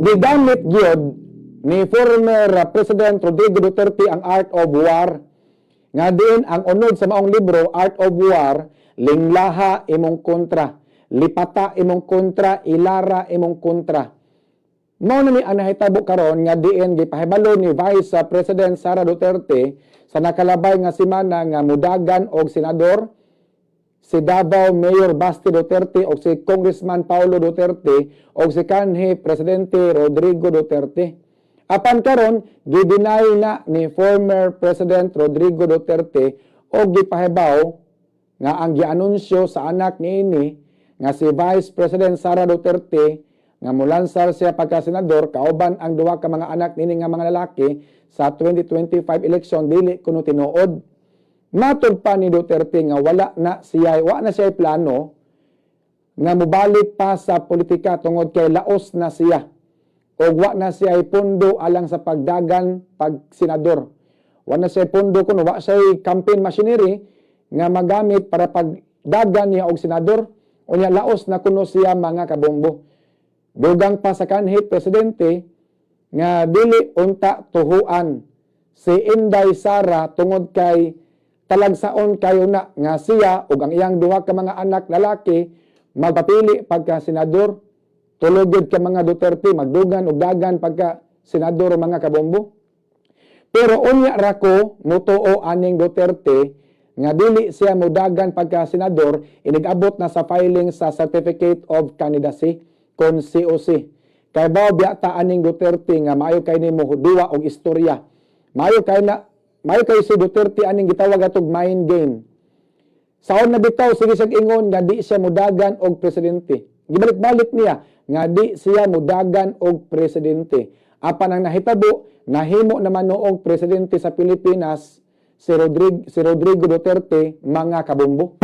Gigamit gyud ni former President Rodrigo Duterte ang Art of War. Nga diin ang unod sa maong libro, Art of War, linglaha imong kontra, lipata imong kontra, ilara imong kontra. Mao na ni ang nahitabo karon nga diin gipahibalo ni Vice President Sara Duterte sa nakalabay nga semana nga mudagan og senador si Davao Mayor Basti Duterte o si Congressman Paulo Duterte o si kanhi Presidente Rodrigo Duterte. Apan karon, gideny na ni former President Rodrigo Duterte og gipahibaw nga ang gianunsyo sa anak niini nga si Vice President Sara Duterte nga mulansar siya pagka senador kauban ang duha ka mga anak niini nga mga lalaki sa 2025 election dili kuno tinuod. Matod pa ni Duterte nga wa na siya plano nga mobalik pa sa politika tungod kay laos na siya o wa na siya pundo alang sa pagdagan pag senador. Wa na siya pundo kuno, wa siya campaign machinery nga magamit para pagdagan niya og senador. Unya laos na kuno siya, mga kabombo. Dugang pa sa kanhi presidente nga dili unta tuhuan si Inday Sara tungod kay talagsaon kayo na nga siya ug ang iyang duha ka mga anak lalaki magpapili pagka senador. Tulo gyud ka mga Duterte magdugan og dagan pagka senador, mga kabombo. Pero unya ra ko mutuo aning Duterte nga dili siya mudagan pagka senador inig-abot na sa filing sa Certificate of Candidacy kon COC. Kay bao biya ta aning Duterte nga maayo kay nimo duwa og istorya. Maayo kay na, maayo kay si Duterte aning gitawag atog mind game. Saon na bitaw sige siyang ingon nga di siya mudagan og presidente. Gibalik-balik niya nga di siya mudagan og presidente. Apan ang nahitabo, nahimo naman noong presidente sa Pilipinas si Rodrigo Duterte, mga kabombo.